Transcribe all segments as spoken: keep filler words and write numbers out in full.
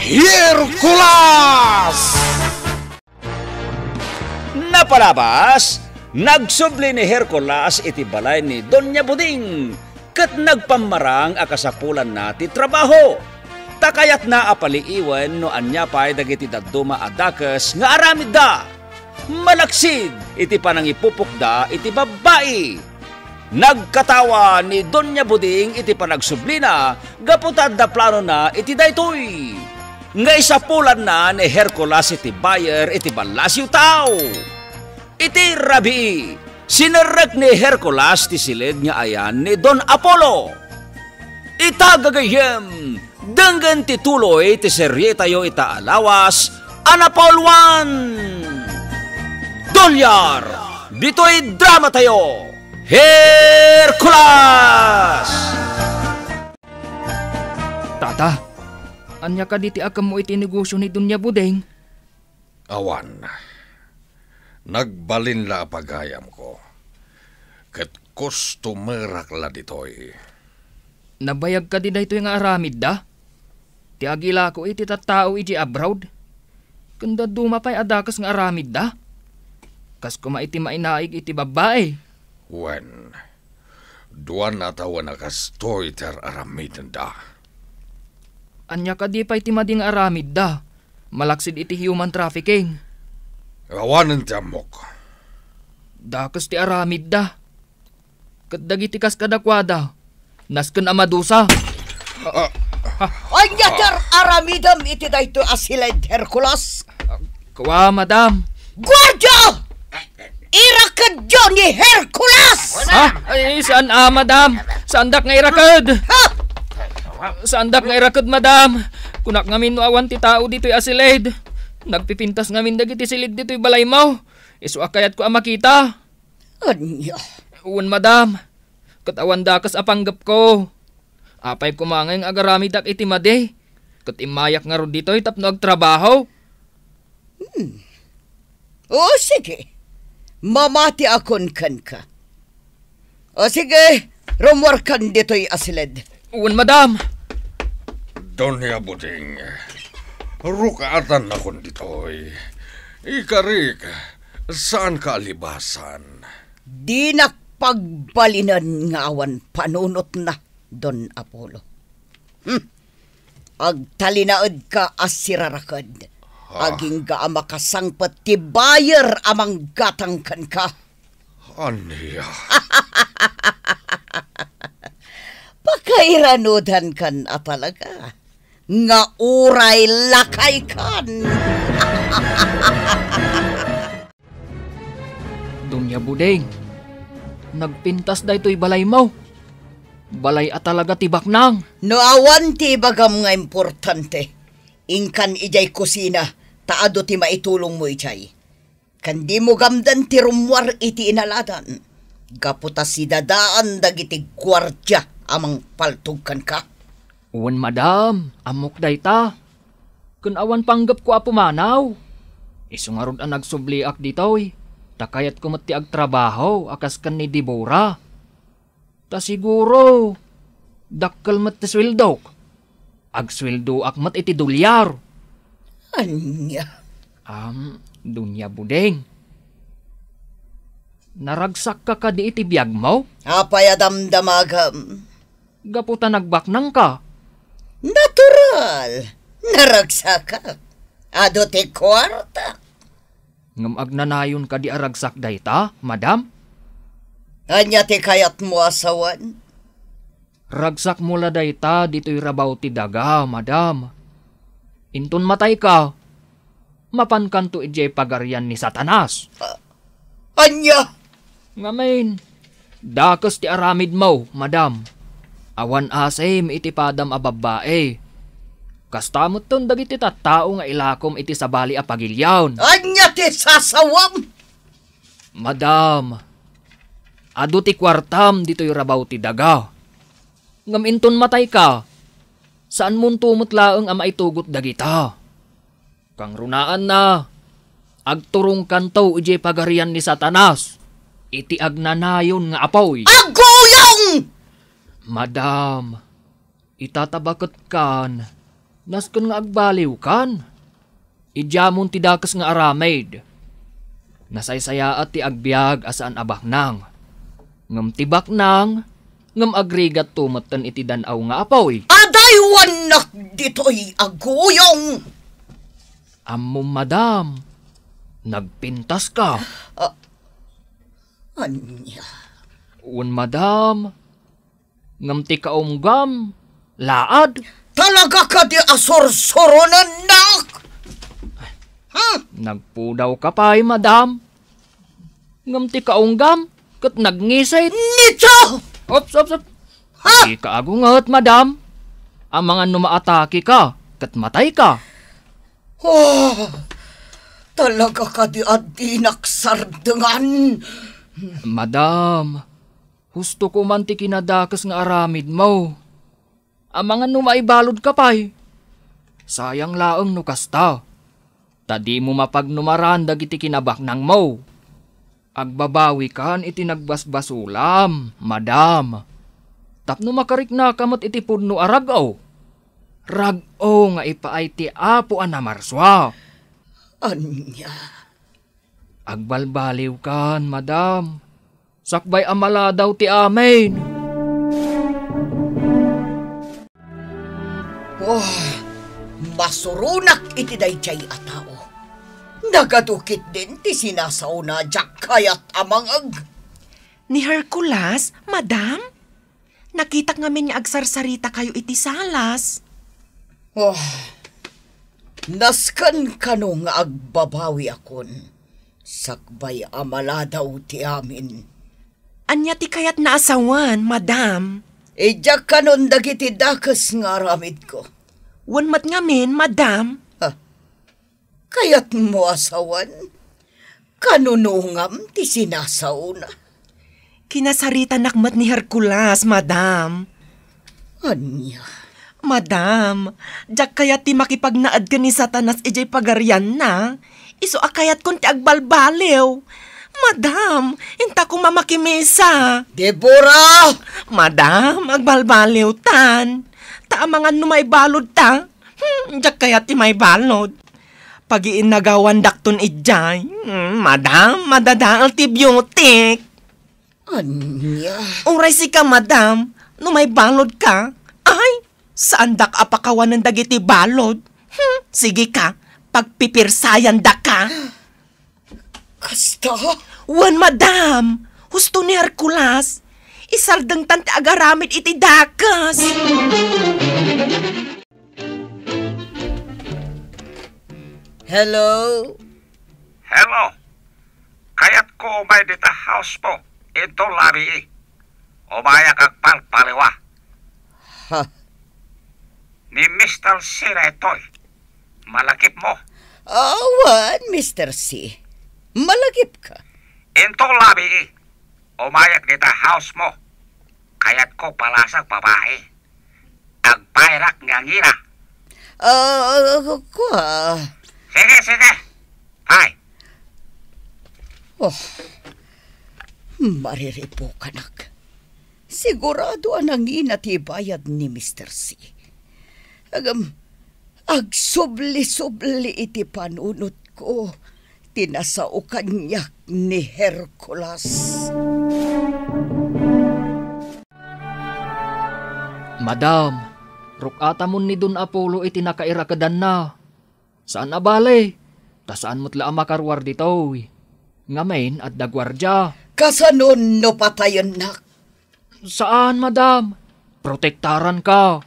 Hercules! Napalabas, nagsubli ni Hercules iti balay ni Doña Buding ket nagpammarang a kasapulanna ti trabaho. Ta kayatna a paliiwen no ania pay dagiti dadduma a dakes nga aramidda. Malaksid iti panangipupokda iti babbai. Nagkatawa ni Doña Buding iti panagsublina gapu ta adda planona iti daytoy. Nga isapulanna ni Hercules iti buyer iti ballasiw tao. Iti rabii, sinerrek ni Hercules ti siled nga ayan ni Don Apollo. Ita gagayyem, denggen ti tuloy ti serietayo ita a lawas a napauloan. Dolyar, ditoy dramatayo, Hercules! Tata, ania kadi ti akemmo iti negosio ni Doña Buding? Awan. Nagbalin la a pagayamko. Ket customerak la ditoy. Nabayag kadi daytoy nga aramidda? Ti agilako iti tattao idiay abroad? Ken dadduma pay a dakes nga aramidda? Kas koma iti mainaig iti babbai. Wen, duan a tawen a kastoy ti ar-aramidenda. Ania kadi pay ti madi nga aramidda? Malaksid iti human trafficking. Awanen ti ammok. Dakes ti aramidda. Ket dagiti kas kadakuada, nasken a madusa. Ah. Ania ti ar-aramidem iti daytoy a siled, Hercules? Kua, madam. Guardia! Irakedyo ni Hercules! Ha? Ay, saan a, madam? Saandak nga iraked? Ha? Saandak nga iraked, madam. Kunak ngamin no awan ti tao ditoy a siled. Nagpipintas ngamin dagiti siled ditoy balaymo. Isu a kayatko a makita. Ania? Wen, madam. Ket awan dakes a panggepko. Apay koma nga agaramedak iti madi? Ket immayak ngarud ditoy tapno agtrabaho. Hmm. O, sige. Mamatiakon kenka. O, sige, rummuarkan ditoy a siled. Wen, madam. Doña Buding, rukaatannakon ditoy. Ikarik, saanka a libasan. Dinak pagbalinen nga awan panunotna, Don Apollo. Hmm. Agtalinaedka a siraraked. Ah. Agingga a makasangpet ti buyer a manggatang kenka. Ania? Pakairanudankan a talaga nga uray lakaykan. Doña Buding, nagpintas daytoy balaymo. Balay a talaga ti baknang. No awan ti ibagam nga importante, inkan idiay kusina, ta adu ti maitulongmo idiay. Ken dimo gamden ti rummuar iti inaladan, gapu ta sidadaan dagiti guardia a mangpaltog kenka. Wen, madam, ammok dayta. Ken awan panggepko a pumanaw. Isu ngarud a nagsubliak ditoy, ta kayatko met ti agtrabaho a kas ken ni Debora. Ta siguro, dakkel met ti sueldok. Agsueldoak met iti dolyar. Ania? Am, Doña Buding. Naragsakka kadi iti biagmo? Apay a damdamagam? Gapu ta nagbaknangka. Natural! Naragsakak. Adu ti kuarta. Ngem agnanayon kadi a ragsak dayta, madam? Ania ti kayatmo a sawen? Ragsakmo la dayta ditoy rabaw ti daga, madam. Inton matayka, mapankanto idiay pagarian ni Satanas. Ah, ania? Ngamin, dakes ti aramidmo, madam. Awan asim iti padam a babbai. Kasta metten dagiti tattao nga ilakom iti sabali a pagilian. Ania ti sasawam? Madam, adu ti kuartam ditoy rabaw ti daga. Ngem inton matayka, saanmonto met laeng a maitugot dagita. Kangrunaanna, agturongkanto idiay pagarian ni Satanas iti agnanayon nga apuy. Aguyong! Madam, itatabaketkan Nasken nga agbaliwkan. Idiamon ti dakes nga aramid. Nasaysayaat ti agbiag a saan a baknang. Ngem ti baknang, ngem agrigatto metten iti dan-aw nga apuy. Adaywannak ditoy aguyong! Ammom, madam, nagpintaska. Ah, ania? Wen, madam, ngem ti kaunggam, laad. Talaga kadi a sursuronennak? Hmm? Nagpudawka pay, madam. Ngem ti kaunggam, ket nagngisit. Nito! Ops, ops, ops. Ha? Dika agunget, madam. Amangan no maatakeka, ket matayka. Oh, talaga kadi a dinak sardengan? Madam, hustoko man ti kinadakes nga aramidmo. Amangan no maibalodka pay. Sayang laeng no kasta. Ta dimo mapagnumaran dagiti kinabaknangmo. Agbabawikan iti nagbasbasolam, madam. Tapno makariknaka met iti pudno a rag-o. Rag-o nga ipaay ti Apo a Namarsua. Ania? Agbalbaliwkan, madam. Sakbay a maladaw ti amin. Oh, masuronak iti daydiay a tao. Nagadu ketdin ti sinasaona, diak kayat a mangeg. Ni Hercules, madam? Nakitak ngamin nga agsarsaritakayo iti salas. Oh, nasken kano nga agbabawiakon, sakbay a maladaw ti amin. Ania ti kayatna a sawen, madam? Idiak kanon dagiti dakes nga aramidko. Wen met ngamin, madam. Ha? Kayatmo a sawen? Kanunongam ti sinasaona. Kinasaritanak met ni Hercules, madam. Ania? Madam, diak kayat ti makipagnaed ken ni Satanas idiay pagarianna. Isu a kayatkon ti agbalbaliw. Madam, inta koma makimisa. Deborah! Madam, agbalbaliwtan. Ta amangan no maibalodta. Hmm, diak kayat ti maibalod. Pagiinnagawandakton idiay. Hmm, madam, madadael ti biotik. Ania? Uray sika, madam, no maibalodka, ay, saandak a pakawanen dagiti balod. Hmm, sige ka, pagpipirsayandaka. Kasta? Wen, madam, husto ni Hercules. Isardengtan ti agaramid iti dakes. Hello? Hello. Kayatko umay dita house mo. Into labii. Umayak agpalpaliwa. Ha? Ni Mister C daytoy. Malakip mo? Awan, Mister C. Malakip ka. Into labii. Umayak dita house mo. Kayatko palasak babai. Agpayrak nga ngina. Ah, kua. Sige, sige. Ay. Oh, mariribukanak. Sigurado a nangina ti bayad ni Mister C. Agam, agsubli-subli iti panunotko ti nasao kaniak ni Hercules. Madam, ruk-atamon ni Don Apollo iti nakairakedanna. Saan a bale, ta saan met la a makaruar ditoy. Ngamin, adda guardia. Kasanon no patayennak? Saan, madam. Protektaranka.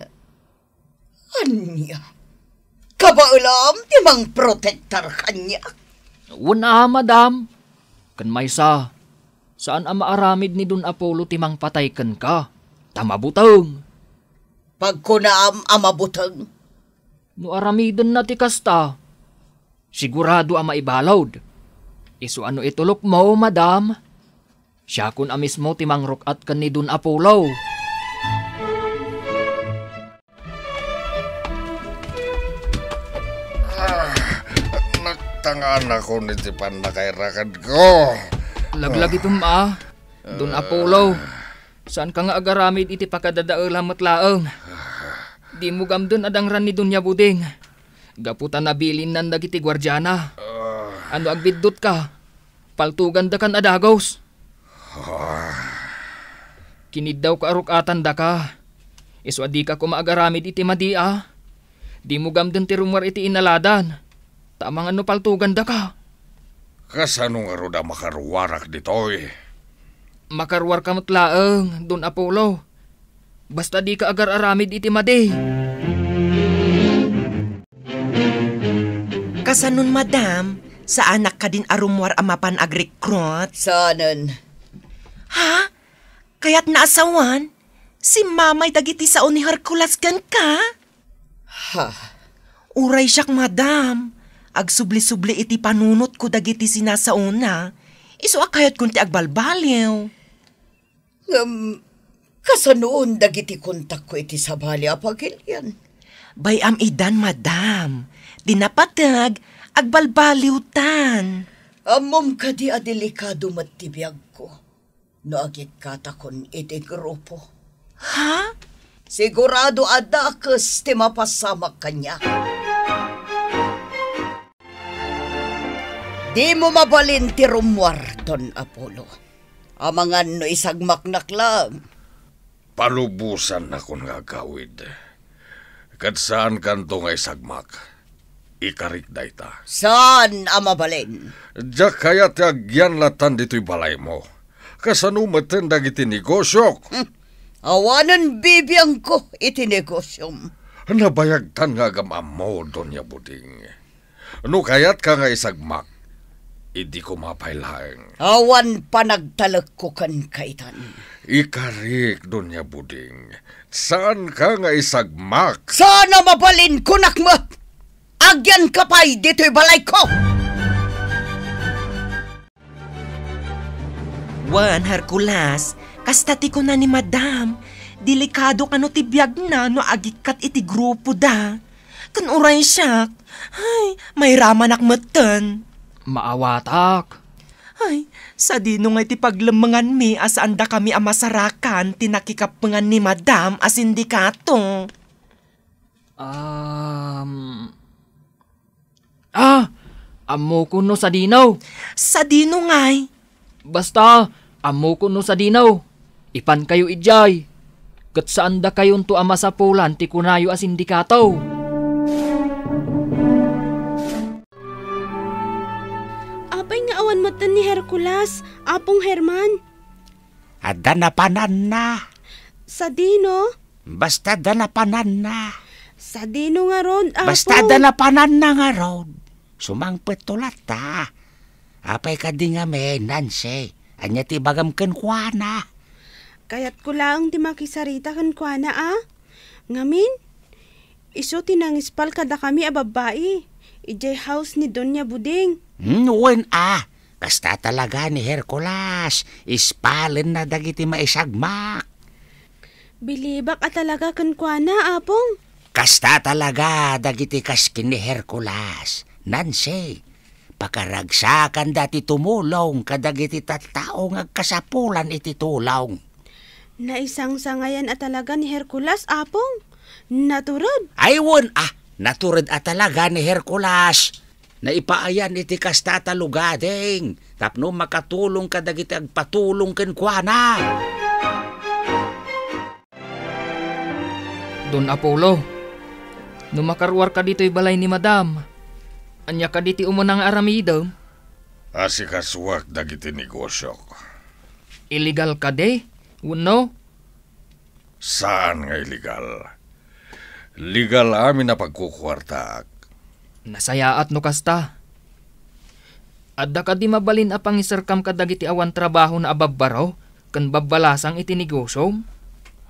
Ania? Kabaelam ti mangprotektar kaniak? Wen a, madam. Ken maysa, saan a maaramid ni Don Apollo ti mangpatay kenka, ta mabuteng. Pagkunaam a mabuteng? No aramidenna ti kasta, sigurado a maibalod. Isu a no itulokmo, madam, siakon a mismo ti mangruk-at ken ni Don Apollo. Ah, nagtangaanakon iti pannakairakadko. Laglagitem a, Don Apollo. Saanka nga agaramid iti pakadadaelam met laeng. Dimo gamden a dangran ni Doña Buding. Gapu ta nabilinnan dagiti guardiana. Ah. No agbiddutka, paltugandakan a dagus. Ah. Kiniddawko a ruk-atandaka. Isu a dika koma agaramid iti madi a. Dimo gamden ti rummuar iti inaladan. Ta amangan no paltugandaka. Kasano ngarud a makaruarak ditoy? Makaruarka met laeng, Don Apollo. Basta dika agar-aramid iti madi. Kasanon, madam? Saanak kadin a rummuar a mapan agrikrut? Saanen. Ha? Kayatna a sawen? Simmamay dagiti sao ni Hercules kenka? Ha? Uray siak, madam. Agsubli-subli iti panunotko dagiti sinasaona. Isu a kayatkon ti agbalbaliw. Ngem, kasanoon dagiti kontakko iti sabali a pagilian? Bay-am idan, madam. Ti napateg, agbalbaliwtan. Ammom kadi a delikado met ti biagko no agikkatakon iti grupo? Ha? Sigurado a dakes ti mapasamak kaniak. Dimo mabalin ti rummuar, Don Apollo. Amangan no isagmaknak laeng. Palubosannakon nga agawid. Ket saankanto nga isagmak. Ikarik dayta. Saan a mabalin? Diak kayat ti agyan latan ditoy balaymo. Kasano metten dagiti negosiok? Hmm. Awanen bibiangko iti negosiom. Nabayagtan nga agam-ammo, Doña Buding. No kayatka nga isagmak, idi koma pay laeng. Awan panagtalekko kenka itan. Ikarik, Doña Buding. Saanka nga isagmak. Saan a mabalin, kunak met! Agyanka pay ditoy balayko! Wen, Hercules, kasta ti kuna ni Madam, delikado kano ti biagna no agikkat iti grupoda. Ken uray siak, ay, mairamanak metten. Maawatak. Ay, sadino ngay ti paglemmenganmi a saandakami a masarakan ti nakikappengan ni Madam a sindikato? Um, Ah, ammokon no sadino. Sadino ngay? Basta, ammokon no sadino. Ipankayo idiay. Ket saandakayonto a masapulan ti kunayo a sindikato. Apay nga awan metten ni Hercules, Apong Herman? Adda napananna. Sadino? Basta adda napananna. Sadino ngarud, Apo? Basta adda napananna ngarud. Sumangpetto latta. Apay kadi ngamin, Nancy? Ania ti ibagam kenkuana? Kayatko laeng ti makisarita kenkuana, a? Ngamin, isu ti nangispal kadakami a babbai, idiay house ni Doña Buding. Hmm, wen a. Kasta talaga ni Hercules, ispalenna dagiti maisagmak. Bilibak a talaga kenkuana, Apong. Kasta talaga dagiti kas ken ni Hercules, Nancy. Pakaragsakanda ti tumulong kadagiti tattao nga agkasapulan iti tulong. Naisangsangayan a talaga ni Hercules, Apong. Natured. Ay, wen a, natured a talaga ni Hercules. Naipaayan iti kasta a talugading tapno makatulong kadagiti agpatulong kenkuana. Don Apollo, no makaruarka ditoy balay ni Madam, ania kadi ti umuna nga aramidem? Asikasuak dagiti negosiok. Illegal kadi? Wenno? Saan nga illegal. Legal amin a pagkukuartaak. Nasayaat no kasta. Adda kadi mabalin a pangiserkam kadagiti awan trabaho na a babbaro ken babbalasang iti negosiom?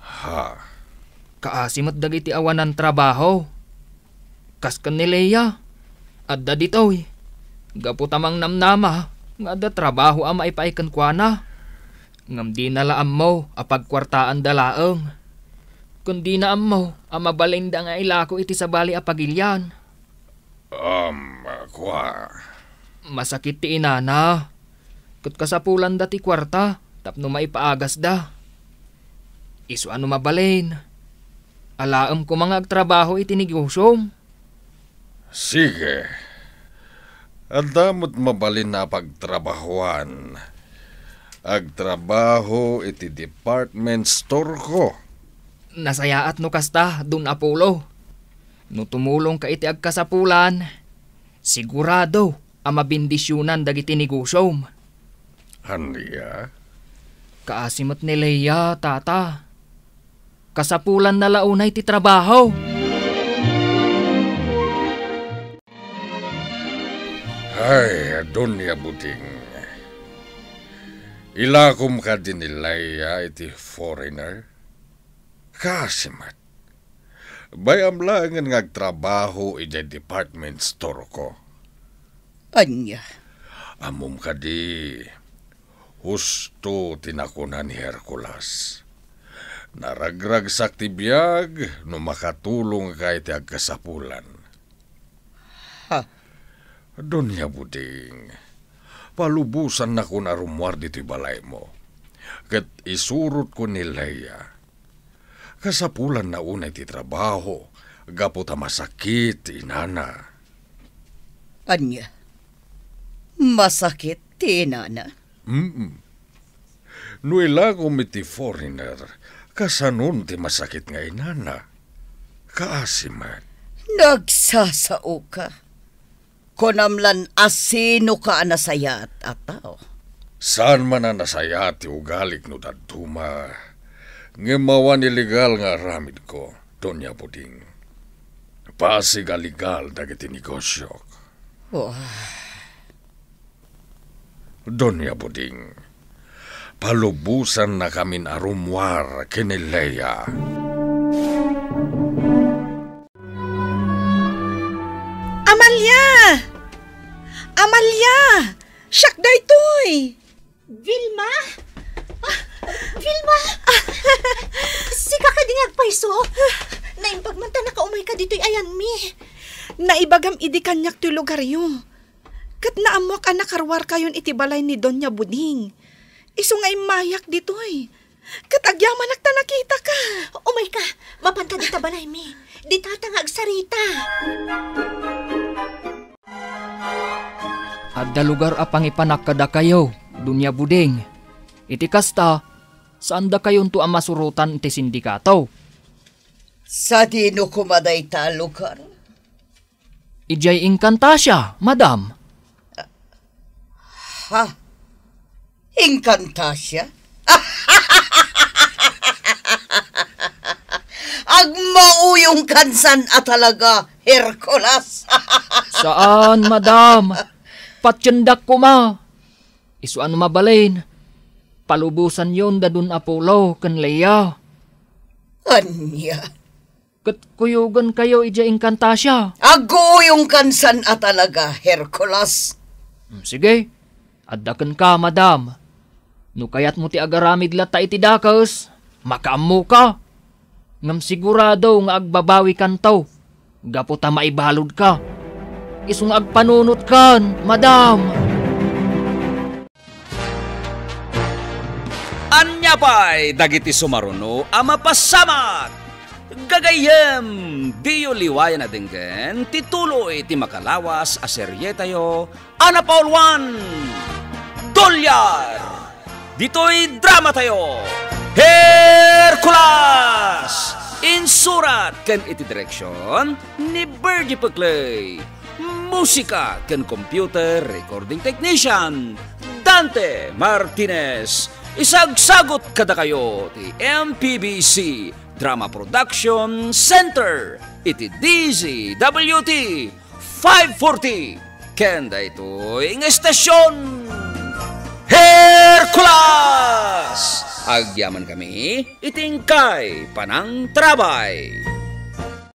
Ha? Kaasi met dagiti awanan trabaho. Kas ken ni Lea, adda ditoy. Gapu ta mangnamnama nga adda trabaho a maipaay kenkuana. Ngem dina la ammo a pagkuartaanda laeng. Ken dina ammo a mabalinda nga ilako iti sabali a pagilian. Um, kua. Masakit ti inana. Ket kasapulanda ti kuarta tapno maipaagasda. Isu a no mabalin. Alaem koma nga agtrabaho iti negosiom. Sige. Adda met mabalin a pagtrabahoan. Agtrabaho iti department store ko. Nasayaat no kasta, Don Apollo. No tumulongka iti agkasapulan, sigurado a mabendisionan dagiti negosiom. Ania? Kaasi met ni Leia, Tata. Kasapulanna la unay ti trabaho. Ay, Doña Buding. Ilakom kadi ni Leia iti foreigner? Kaasi met. Bay-am laengen nga agtrabaho idiay department store ko. Ania? Ammom kadi, husto ti nakuna ni Hercules. Naragragsak ti biag no makatulongka iti agkasapulan. Ha? Doña Buding, palubosannakon a rummuar ditoy balaymo. Ket isurotko ni Leia. Kasapulanna unay ti trabaho gapu ta masakit ti inana. Ania? Masakit ti inana? Mm. No ilakom iti foreigner, kasanon ti masakit nga inana? Kaasi met. Nagsasaoka. Kunam lan a sinoka a nasayaat a tao. Saan man a nasayaat ti ugalik no dadduma, ngem awan illegal nga aramidko, Doña Buding. Pasig a legal dagiti negosiok. Wah. Doña Buding, palubosannakamin a rummuar ken ni Leia. Amalia! Amalia! Siak daytoy! Vilma? Ah, Vilma! Sika kadi nga agpayso? Naimbag man ta nakaumayka ditoy ayanmi. Naibagam idi kaniak toy lugaryo. Ket naammoak a nakaruarkayon iti balay ni Doña Buding. Isu nga immayak ditoy. Ket agyamanak ta nakitaka. Umayka, mapanta dita balaymi. Dita ta nga agsarita. Adda lugar a pangipanak kadakayo, Doña Buding. Iti kasta, saandakayonto a masurotan ti sindikato. Sadino koma dayta a lugar? Idiay Encantasia, madam. Ha? Encantasia? Agmauyongkan san a talaga, Hercules. Saan, madam. Patiendak koma. Isu a no mabalin, palubosanyon da Don Apollo ken Leia. Ania? Ket kuyogenkayo idiay Encantasia. Aguyongkan san a talaga, Hercules. Hmm, sige, adda kenka, madam. No kayatmo ti agaramid latta iti dakes, makaammoka. Ngem sigurado nga agbabawikanto gapu ta maibaludka. Isu nga agpanunotkan, madam. Ania pay dagiti sumaruno a mapasamak? Gagayyem, diyo liwayan a denggen ti tuloy ti makalawas a serietayo a napauluan, Dolyar. Ditoy dramatayo, Hercules! Insurat ken iti direksion ni Virgie Peclay. Musika ken computer recording technician, Dante Martinez. Isagsagut kadakayo ti M P B C Drama Production Center iti D Z W T five forty. Ken daytoy nga estasion, Hercules! Agyamankami iti inkay panangtarabay.